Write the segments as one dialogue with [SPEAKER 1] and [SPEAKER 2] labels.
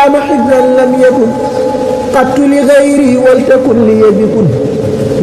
[SPEAKER 1] دام حفظا لم يكن قدت لغيري ولتكن لي بكن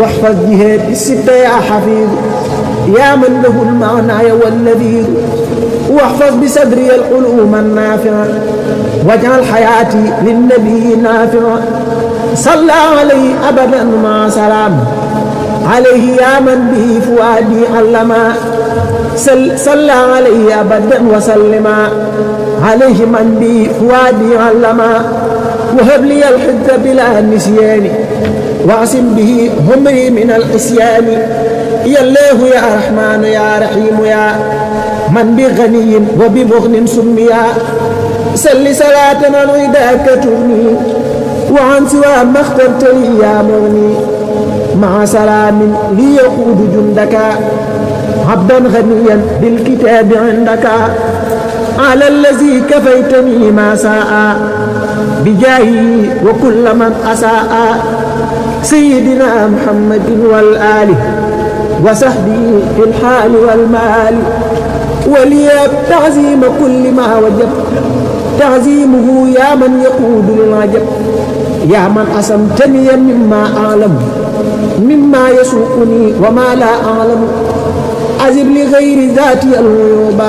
[SPEAKER 1] واحفظ جهاد الستة يا حفيظ يا من له المعنى والنذير واحفظ بصدري العلوم النافعة واجعل حياتي للنبي نافعة صلى عليه أبدا مع سلام عليه يا من به فؤادي علما صلى عليه أبدا وسلما عليه من به فؤادي علما وهب لي الحفظ بلا نسيان واعصم به همري من العصيان يا الله يا رحمن يا رحيم يا من بغني وببغن سميا سل صلاة عندك تغني وعن سوى ما اخترت لي يا مغني مع سلام ليقود جندك عبدا غنيا بالكتاب عندك على الذي كفيتني ما ساء بجاهه وكل من أساء سيدنا محمد والآل وصحبه في الحال والمال ولياب تعظيم كل ما وجب تعظيمه يا من يقود للعجب يا من أسمتني مما أعلم مما يسوقني وما لا أعلم أزب لغير ذاتي الغيوب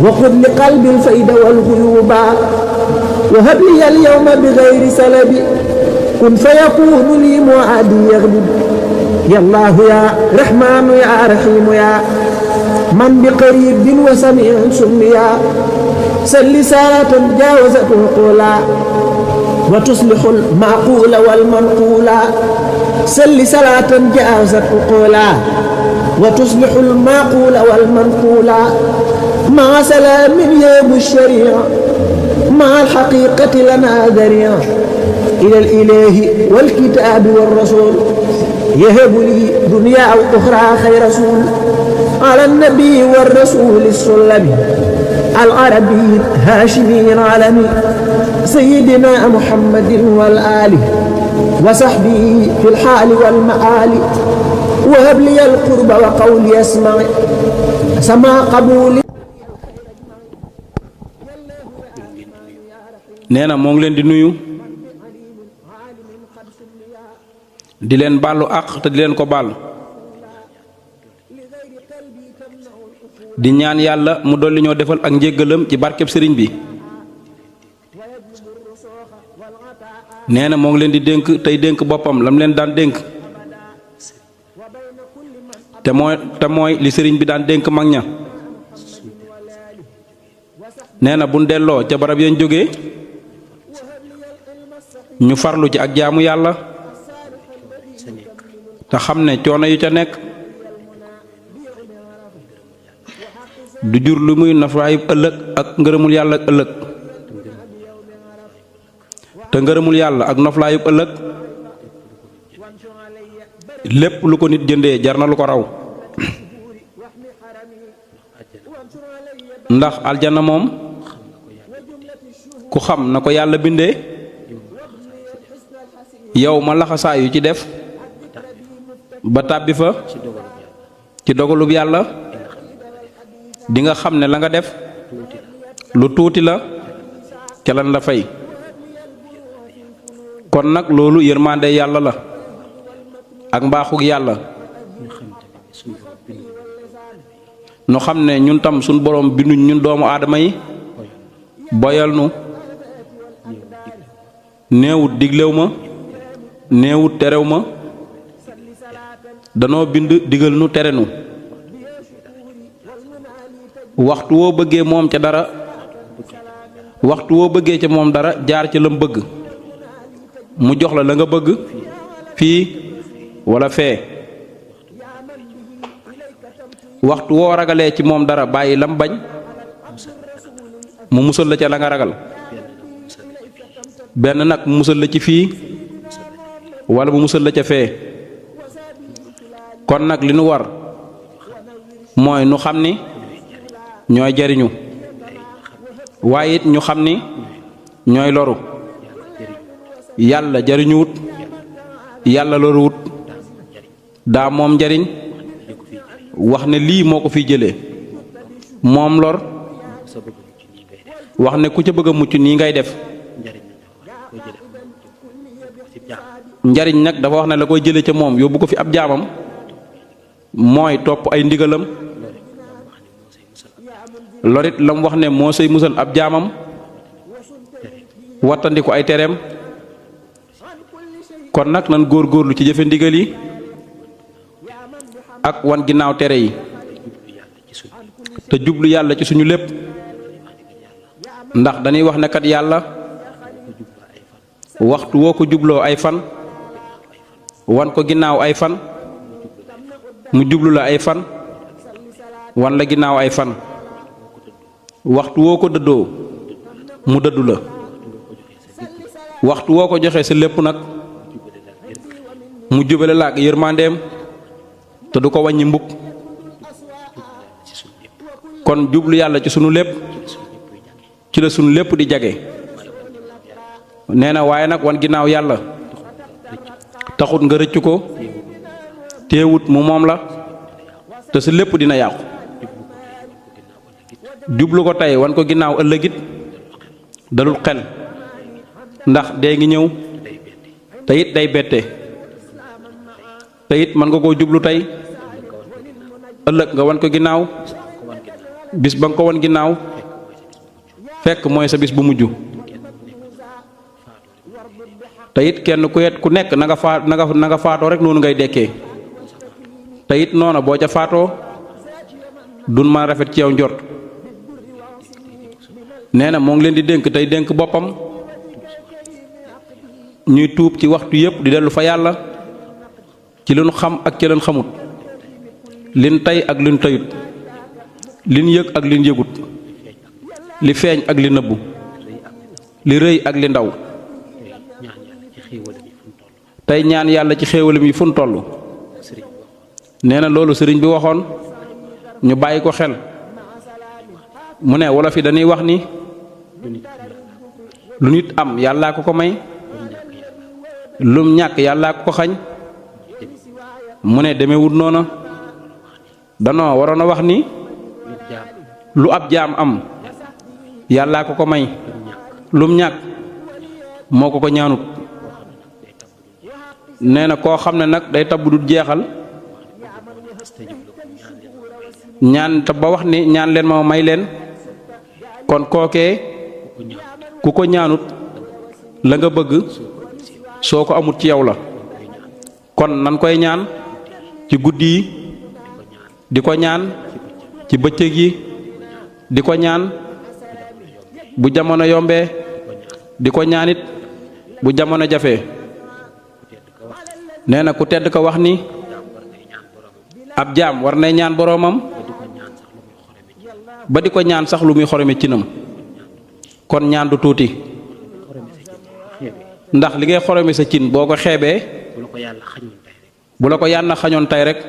[SPEAKER 1] وخذ لقلب الفيد والغيوب وهب لي اليوم بغير سلب كن فيكون لي معادي يغلب يا الله يا رحمن يا رحيم يا من بقريب وسميع سميا سل سالة جاوزت القولا وتصلح المعقول والمنقولا سل صلاة جاوزت القولا وتصلح المعقول والمنقولا مع سلام يوم الشريعة مع الحقيقة لنا ذريعة إلى الإله والكتاب والرسول يهب لي دنيا وأخرى خير رسول على النبي والرسول السلمي العربي الهاشمي العالمي سيدنا محمد والآل وصحبه في الحال والمآل وهب لي القرب وقول يسمع سما قبول
[SPEAKER 2] neena mo ngi len di nuyu di len balu ak te di len ko bal di ñaan yalla mu dolli ñoo defal ak njéggalam ci barkeb serigne bi neena mo ngi len di denk tay denk bopam lam len daan denk te moy li serigne bi daan denk mag ña neena buñ dello ca barab yañ joge ñu farlu ci ak jaamu yalla ta xamne coono yu ca nek du jur lu muy nafaayu ëlëk ak ngërëmul yalla ak ëlëk te ngërëmul yalla ak noflaayu ëlëk lepp lu ko nit jëndé jar na lu ko raw ndax aljanna mom ku xam nako yalla bindé yow ma laxasaayu ci def ba tabbi fa ci dogalub yalla di nga xamne la nga def lu tuuti la ci lan la fay kon nak lolu yermande yalla la ak mbaxuk yalla no xamne ñun tam sun borom bindu ñun doomu adama yi boyal nu neewut diglewma neewut terewma dano bind digal nu terenu waxtu wo beugé mom ca dara waxtu wo beugé ca mom dara jaar ca lam bëgg mu jox la nga bëgg fi wala fee waxtu wo ragalé ci mom dara bayyi lam bañ mu musal la ca la nga ragal ben nak mu musal la ci fi wala mu musal la ca fee kon nak li nu war moy nu xamni ñoy jariñu waye it ñu xamni ñoy loru yalla jariñuut yalla loruut da mom jariñ wax ne li moko fi jëlé mom lor wax ne ku ca bëgg mucc ni ngay def njariñ nag dafa wax ne la koy jële ca moom yóbbu ko fi ab jaamam mooy topp ay ndigalam. lorit la mu wax ne moo say musal ab jaamam wattandi ko ay tereem. kon nag nan góorgóorlu ci jëfe ndigal yi ak wan ginnaaw tere yi te jublu yàlla ci suñu lépp ndax dañuy wax ne kat yàlla waxtu woo ko jubloo ay fan wan ko ginnaaw ay fan mu jublu la ay fan wan la ginnaaw ay fan waxtu woo ko dëddoo mu dëddu la waxtu woo ko joxee sa lépp nag mu jubale la ak yërmandeem te du ko wàññi mbukk kon jublu yàlla ci sunu lépp ci la sunu lépp di jage. nee na waaye nag wan ginnaaw yàlla taxut nga rëcc ko teewut mu moom la te sa lépp dina yàqu. jublu ko tey wan ko ginnaaw ëllëgit dalul xel ndax dee ngi ñëw te it day bette te it mën nga koo jublu tey ëllëg nga wan ko ginnaaw bis ba nga ko wan ginnaaw fekk mooy sa bis bu mujj. te it kenn ku nekk na nga faatoo rek noonu ngay dekkee te it noona boo ca faatoo dun mën a rafet ci yow njort. nee na moo ngi leen di dénk tey dénk boppam ñuy tuub ci waxtu yépp di dellu fa yàlla ci li nu xam ak ci leen xamut lin tey ak lin teyut lin yëg ak lin yëgut li feeñ ak li nëbbu li rëy ak li ndaw tey ñaan yàlla ci xéewalam yi fu nu toll. nee na loolu sëriñ bi waxoon ñu bàyyi ko xel mu ne wolof yi dañuy wax ni lu nit am yàllaa ko ko may lum ñàkk yàllaa ko ko xañ. mu ne demewut noona danoo waroon a wax ni lu ab jaam am yàllaa ko ko may lum ñàkk moo ko ko ñaanut. nee na koo xam ne nag day tabb du jeexal ñaan te ba wax ni ñaan leen ma may leen kon kookee ku ko ñaanut la nga bëgg soo ko amut ci yow la. kon nan koy ñaan ci guddi yi di ko ñaan ci bëccëg yi di ko ñaan bu jamono yombee di ko ñaanit bu jamono jafee. nee na ku tedd ko wax ni ab jaam war nay ñaan boroomam ba di ko ñaan sax lu muy xorome cinam kon ñaan du tuuti ndax li ngay xorome sa cin boo ko xeebee bu la ko yàlla xañoon tey rek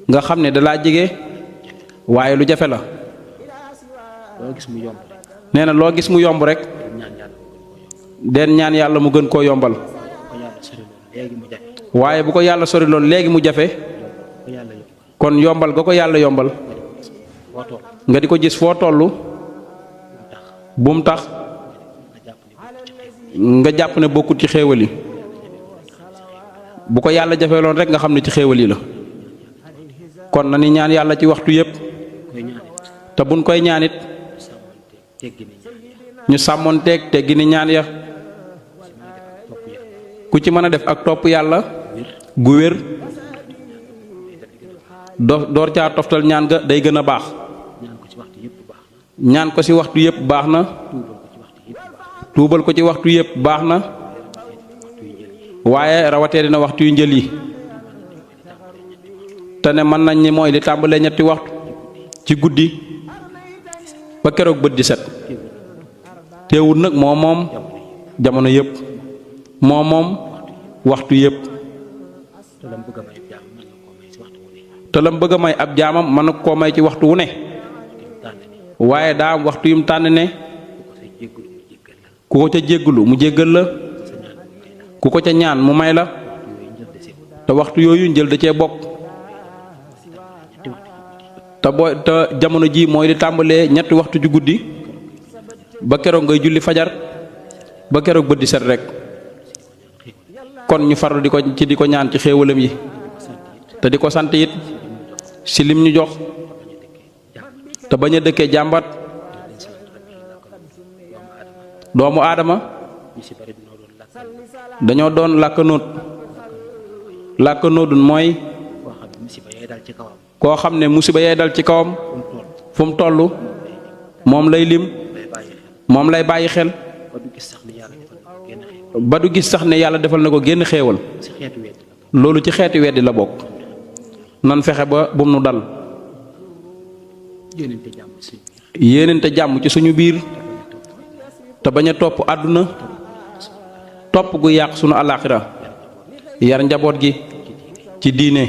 [SPEAKER 2] nga xam ne dalaa jege waaye lu jafe la. nee na loo gis mu yomb rek den ñaan yàlla mu gën koo yombal waaye bu ko yàlla sori loon léegi mu jafe kon yombal ga ko yàlla yombal nga di ko gis foo tollu bum tax nga jàpp ne bokkut ci xéewal yi. bu ko yàlla jafe loon rek nga xam ne ci xéewal yi la. kon na ni ñaan yàlla ci waxtu yépp te buñ koy ñaanit ñu sàmmoonteeg teggi ni ñaan ya ku ci mën a def ak topp yàlla gu wér door caa toftal ñaan ga day gën a baax. ñaan ko ci waxtu yépp baax na tuubal ko ci waxtu yépp baax na waaye rawatee dina waxtu yu njël yi te ne mën nañ ni mooy li tàmbalee ñetti waxtu ci guddi ba keroog bët di set. teewul nag moo moom jamono yépp moo moom waxtu yépp te lam bëgg a may ab jaamam mën na koo may ci waxtu wu ne waaye daa am waxtu yum tànn ne ku ko ca jéggulu mu jéggal la ku ko ca ñaan mu may la te waxtu yooyu njël da cee bokk te jamono ji mooy di tàmbalee ñetti waxtu ju guddi ba keroog ngay julli fajar ba keroog bët di set rek kon ñu farlu di ko ñaan ci xéewalam yi te di ko sant it si lim ñu jox te bañ a dëkkee jàmbat doomu aadama dañoo doon làkkanóodun mooy koo xam ne musiba yay dal ci kawam fu mu toll moom lay lim moom lay bàyyi xel ba du gis sax ne yàlla defal na ko génn xéewal loolu ci xeeti weddi la bokk nan fexe ba bum nu dal yéenente jàmm ci suñu biir te bañ a topp àdduna topp gu yàq sunu alaaxira yar njaboot gi ci diine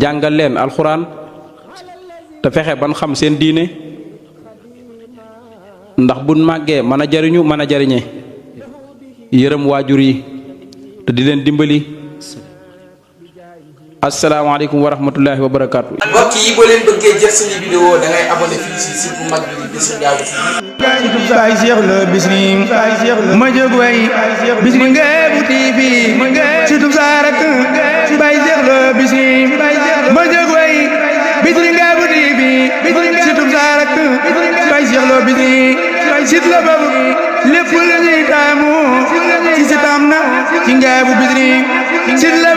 [SPEAKER 2] jàngal leen alxuraan te fexe ban xam seen diine ndax buñ màggee mën a jariñu mën a jariñe yërëm waajur yi te di leen dimbali. asalaamaaleykum wa rahmatullahi wa barakaatu.
[SPEAKER 3] mbokk yi boo leen bëggee jël suñu vidéo da ngay abonné fii si site bu mag bi di Bichri Ndiago TV.
[SPEAKER 4] Baay Cheikh la Bichri ma jóg way Bichri Ndiago TV surtout saa rek Baay Cheikh la Bichri ma jóg way Bichri Ndiago TV surtout saa rek Baay Cheikh la Bichri sit la babu lépp lu ñuy taamu ci sitam na ci Ndiago Bichri sit la